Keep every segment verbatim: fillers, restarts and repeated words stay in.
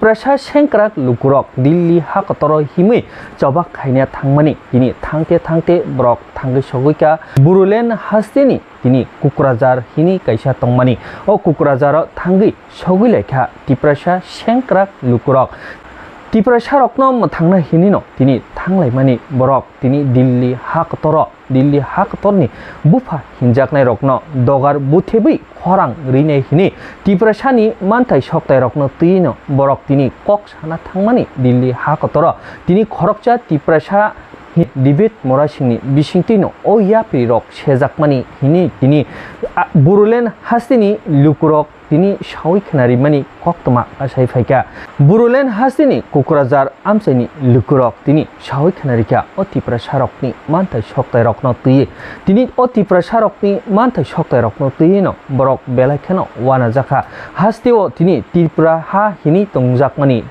Tiprasa sengkrak lukurok Delhi ha kotoro himwi choba khaina thangmani tini thangte thangte borok thangwi sogwi kha Bodoland hasteni tini Kokrajhar hini kaisa tongmani. O Kokrajharo thangwi sogwi lai kha Tiprasa sengkrak lukurok. Tiprasarokno mwthangna hinino tini thanglaimani borok tini Delhi ha kotoro, Delhi ha kotorni bupha hinjaknairokno dogar buthebwi khorang rinai hini Tiprasani manthai soktairokno twino borok tini kok sana thangmani Delhi ha kotoro tini khoroksa Tiprasa David Murasingni bisingtwino o yaprirok sejakmani hini tini, a, Bodoland hasteni lukurok tini sawi khwnarimani koktwma kasai phaikha. Bodoland hasteni Kokrajhar amchaini lukurok tini sawi khwnarikha o Tiprasarokni manthai soktairokno twiwi. Tini o Tiprasarokni manthai soktairokno twiwino borok belai kheno wanajakha. Hasteo tini Tripura ha hini tongjakmani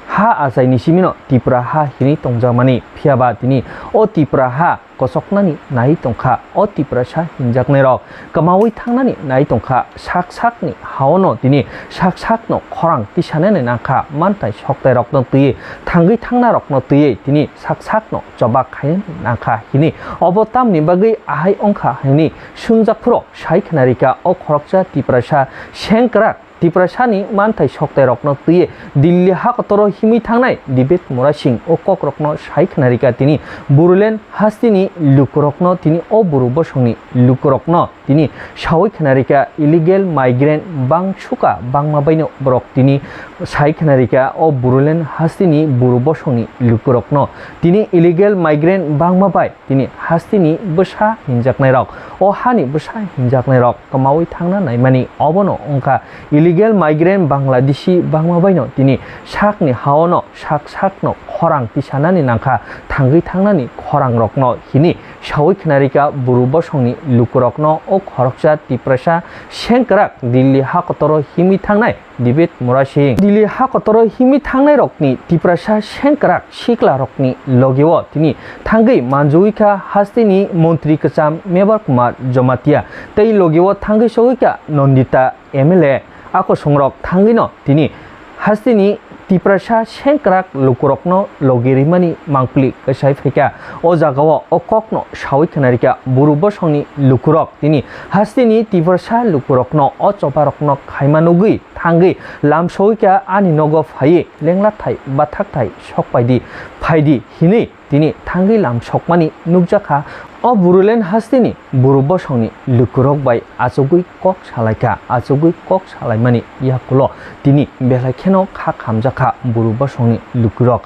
ha achaini simino Tripura ha hini tongjakmani, phiyaba tini o Tripura ha kosoknani nai tongkha. O Tiprasa hinjaknairok kwmawi thangnani nai tongkha. Sak sakni haono tini sak sakno khorang tisanani nangkha. Manthai soktairokno twiwi, thangwi thangnarokno twiwi tini sak sakno choba khainani nangkha hini. Obo tamni bagwi ahai wngkha hini swngjak phuru sai khwnarikha o khoroksa Tiprasa sengkrak Tiprasani manthai soktairokno twiwi Delhi ha kotoro himwi thangnai David Murasing o kokrokno sai khwnarikha tini Bodoland hasteni lukurokno tini o buru bosongni lukurokno tini sawi khwnarikha illegal migrant bang suka bangma baino borok tini sai khwnarikha o Bodoland hasteni buru bosongni lukurokno tini illegal migrant bangma bai tini hasteni bwsa hinjaknairok, o hani bwsa hinjaknairok kwmawi thangna naimani obono wngkha illegal migrant Bangladeshi bangma baino tini sakni haono sak sakno khorang tisanani nangkha, thangwi thangnani khorangrokno hini sawi khwnarikha buru bosongni lukurokno o khoroksa Tiprasa sengkrak Delhi ha kotoro himwi thangnai David Murasing. Delhi ha kotoro himwi thangnairokni Tiprasa sengkrak siklarokni logeo tini thangwi manjogwi kha hasteni montri kwcham Mevar Kumar Jamatia tei logeo thangwi sogwi kha Nandita M L A. A kosongrok thangwino tini hasteni Tiprasa sengkrak lukurokno logi rimani mangpili kwsai phaikha. O jagao o kokno sawi khwnarikha buru bosongni lukurok tini hasteni Tiprasa lukurokno o chobarokno khaima nugwi thangwi lamsogwi kha ani nogo phaiwi lenglathai bathakthai sokpaidi phaidi hinwi tini thangwi lamsokmani nukjakha. O Bodoland hasteni buru bosongni lukurok bai achugwi kok salaikha, achugwi kok salaimani yakulo tini belai kheno kha khamjakha buru bosongni lukurok.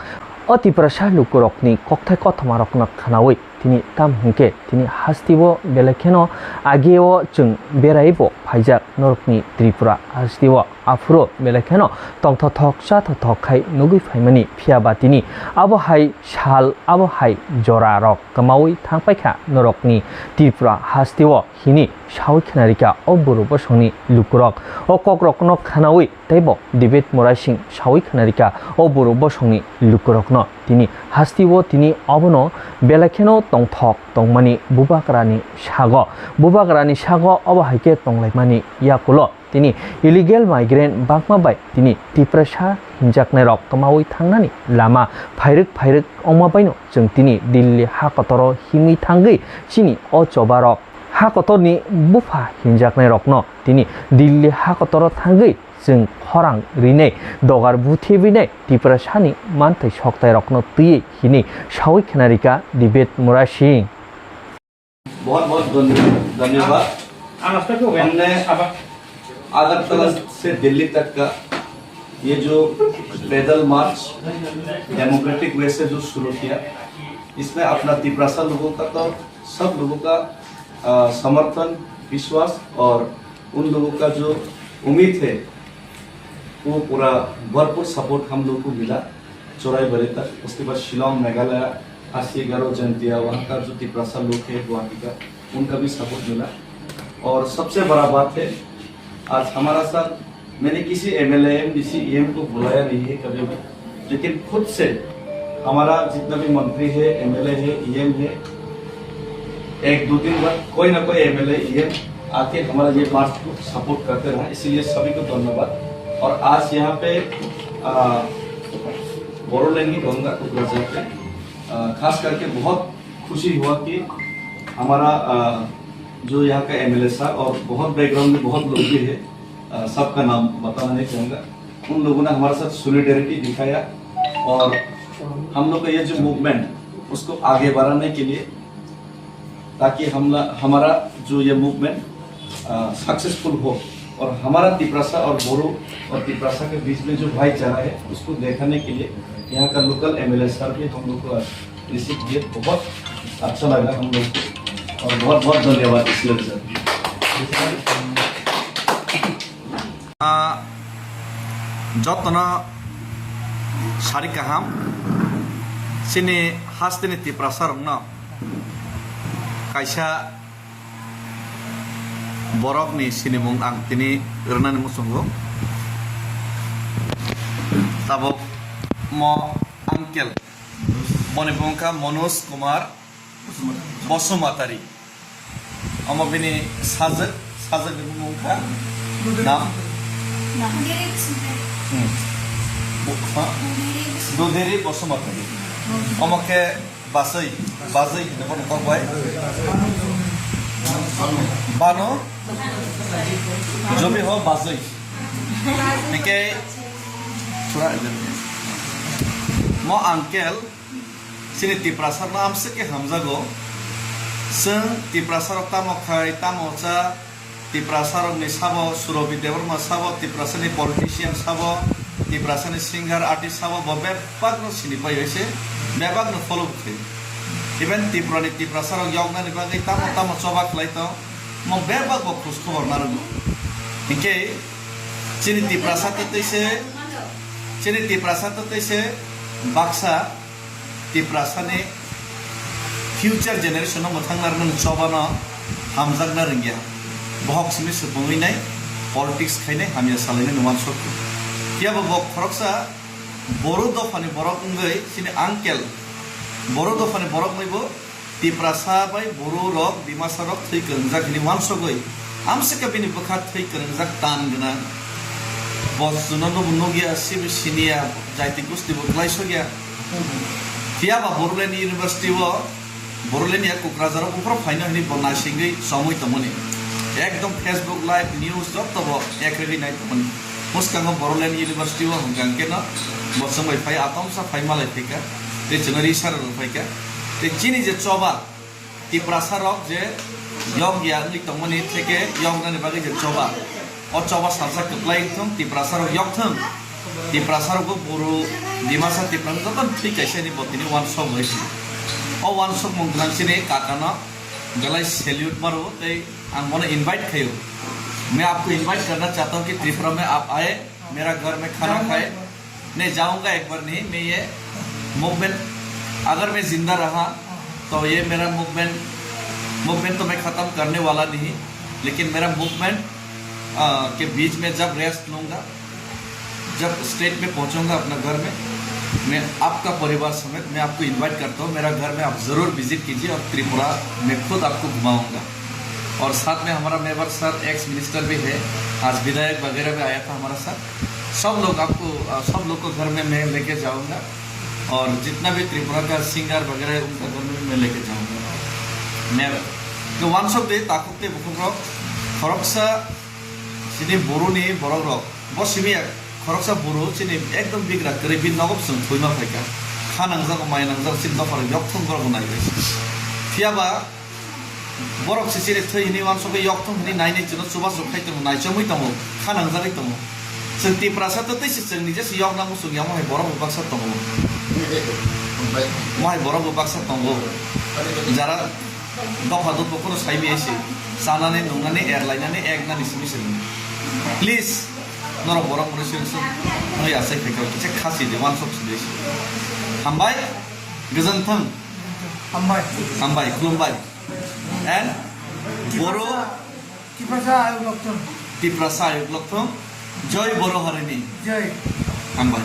O Tiprasa lukurokni kokthai kothomarokno khwnawi tini tam hinkhe tini hasteo belai kheno ageo chwng beraibo phaijak norokni Tripura hasteo. Aphuru belai kheno tongthothok chathothok khai nugwi phaimani, phiyaba tini abo hai sal, abo hai jorarok kwmawi thangpaikha norokni Tripura hasteo hini sawi khwnarikha o buru bosongni lukurok. O kokrokno khwnawi teibo David Murasing sawi khwnarikha o buru bosongni lukurokno. Tini hasteo tini obono belai kheno tongthok tongmani bubagrani sago, bubagrani sago obo hai khe tonglaimani yakulo tini illegal migrant bangma bai tini Tiprasa hinjaknairok kwmawi thangnani lama phairwk phairwk wngma baino chwng tini Delhi ha kotoro himwi thangwi chini o chobarok ha kotorni bupha hinjaknairokno tini Delhi ha kotoro thangwi chwng khorang rinai, dogar buthebinai Tiprasani manthai soktairokno twiwi hinwi sawi khwnarikha David Murasing. बहुत बहुत धन्य- धन्यवाद। हमने अगरतला से दिल्ली तक का ये जो पैदल मार्च डेमोक्रेटिक वे से जो शुरू किया, इसमें अपना तिपरासा लोगों का तो सब लोगों का, अ, समर्थन, विश्वास और उन लोगों का जो उम्मीद है, वो पूरा भरपूर सपोर्ट हम लोग को मिला चौराईबाड़ी तक। उसके बाद शिलोंग, मेघालय, खासी, गारो, जैंतिया, वहाँ का जो तिपरासा लोग है गुवाहाटी का, उनका भी सपोर्ट मिला। और सबसे बड़ा बात है, आज हमारा साथ, मैंने किसी एमएलए, एमडीसी, ईएम को बुलाया नहीं है कभी भी, लेकिन खुद से हमारा जितना भी मंत्री है, एमएलए है, ईएम है, एक दो दिन बाद कोई ना कोई एमएलए, ईएम आके हमारा ये मार्च को सपोर्ट करते रहा, इसीलिए सभी को धन्यवाद। और आज यहाँ पे आ, बोडोलैंड की गंगा कोकराझार पे, आ, खास करके बहुत खुशी हुआ कि हमारा, आ, जो यहाँ का एमएलए साहब और बहुत बैकग्राउंड में बहुत लोग भी है, आ, सबका नाम बताना नहीं चाहूँगा, उन लोगों ने हमारे साथ सॉलिडेरिटी दिखाया और हम लोग का ये जो मूवमेंट, उसको आगे बढ़ाने के लिए, ताकि हम, हमारा जो ये मूवमेंट सक्सेसफुल हो और हमारा तिपरासा और बोरो और तिपरासा के बीच में जो भाईचारा है, उसको दिखाने के लिए यहाँ का लोकल एमएलए सर भी हम लोग को आज रिसीव किए। बहुत अच्छा लगा हम लोग को और बहुत बहुत धन्यवाद इसलिए sir. Ah, jotono sari kaham, chini hasteni Tiprasa rokno kaisa borokni sinimung ang tini rwnani muchungo. Tabuk mo uncle, boni bumung kha Manoj Kumar Basumatari. Omo bini sajwk, sajwk ni bumung kha nam? Hmm. Bu-, ha? Dudiri Basumatari. Omo khe bajwi, bajwi hinwi bono kok bai. Bano? Jobi ho bajwi. Hingke thura mo uncle. Chini Tiprasa no amswk khe hamjago. Chwng Tiprasa rok tamo khai, tamo cha, Tiprasa rokni sabo, Surobi Debbarma sabo, Tiprasani politician sabo, Tiprasani singer, artist sabo, bo bebak no sini pai se, bebak no follow khai. Even Tripura ni Tiprasa rok yoknani bagwi tamo tamo choba khlai tong, mo bebak bo khoj khobor narwgo. Hinkhe chini Tiprasa twtwi se, chini Tiprasa twtwi se baksa Tiprasani future generation no mwthangna rwna chobano hamjakna rwngya. Bohok simi swpungwi nai politics khainai hamya salainai no uansuk. Phiya bo bo khoroksa Boru dophani borok wngwi chini uncle, Boru dophani borok wngwi bo Tiprasa bai Boru rok, Dimasa rok thwi kwrwngjak hwnwi uansugwi, amswkhe bini bwkha thwi kwrwngjak tan gwnang. Bo chwngno nubo nukya, sibo siniya, jaiti gusti bo kwlai sokya. Phiya ba Borulen University o, Borulen ya Kokrajhar o buphuru phaino hwnwi bo naisingwi chomwi tongmani. Ekdom Facebook live news jotto bo ekrwgwi nai tongmani. Bwskango Borulen University o hwnkha hwnkhe no bo chwng bai phai atomsa phai malai phaikha. Tei chwngno ri sara rw phaikha. Tei chini je choba, Tiprasa rok je yok ya wngwi tongmani theke yoknani bagwi je choba. O choba salsa kwplai wngthung, Tiprasa rok yokthung. Tiprasa rok bo Boru, Dimasa, Tiprasa joto thwi kaisa ni bo tini uansuk bai si. O uansukmung gwnang chini kakano belai salute maro tei ang bono invite khayo. मैं आपको इनवाइट करना चाहता हूँ कि त्रिपुरा में आप आए, मेरा घर में खाना खाए। नहीं, जाऊंगा एक बार नहीं, मैं ये मूवमेंट, अगर मैं जिंदा रहा तो ये मेरा मूवमेंट, मूवमेंट तो मैं ख़त्म करने वाला नहीं, लेकिन मेरा मूवमेंट के बीच में जब रेस्ट लूँगा, जब स्टेट में पहुँचूँगा अपना घर में, मैं आपका परिवार समेत मैं आपको इनवाइट करता हूँ, मेरा घर में आप ज़रूर विजिट कीजिए और त्रिपुरा में खुद आपको घुमाऊँगा। और साथ में हमारा मेंबर सर, एक्स मिनिस्टर भी है, आज विधायक वगैरह भी आया था हमारा साथ। सब लोग आपको, अ, सब लोग को घर में मैं लेके जाऊंगा और जितना भी त्रिपुरा का सिंगर वगैरह है, उनका घर में भी मैं लेके जाऊंगा। मैं तो uansuk de takuk tei bukhuk rok khoroksa chini Boru ni borok rok bo simi ya khoroksa Boru chini ekdom bigra kwrwi bini nogo chwng thwima phaikha, kha nangjago, mai nangjago, chini dopha rok yokthung borok bo naiwi. Phiya ba Borok se chini thwi hwnwi uansugwi yokthung hwnwi nainwi chwngno chubachu khai tongo, naichomwi tongo, kha nangjagwi tongo. Chwng Tiprasa twtwi se chwng nije se yokna muchung ya, mohai borok bo baksa tongo. Mohai borok bo baksa tongo. Jara dopha dopha kheno sai maya se chanani, nungnani, erlainani, eknani simi se. Please, norok borok mwnwi simi se wngwi achai phaikha, kisa khasi de, uansuk se de se. Hambai, gojang thang. Hambai. Hambai, khulumbai. And Boru Tiprasa ayuk lokthung. Tiprasa ayuk lokthung. Joi Boru harini. Joi. Hambai.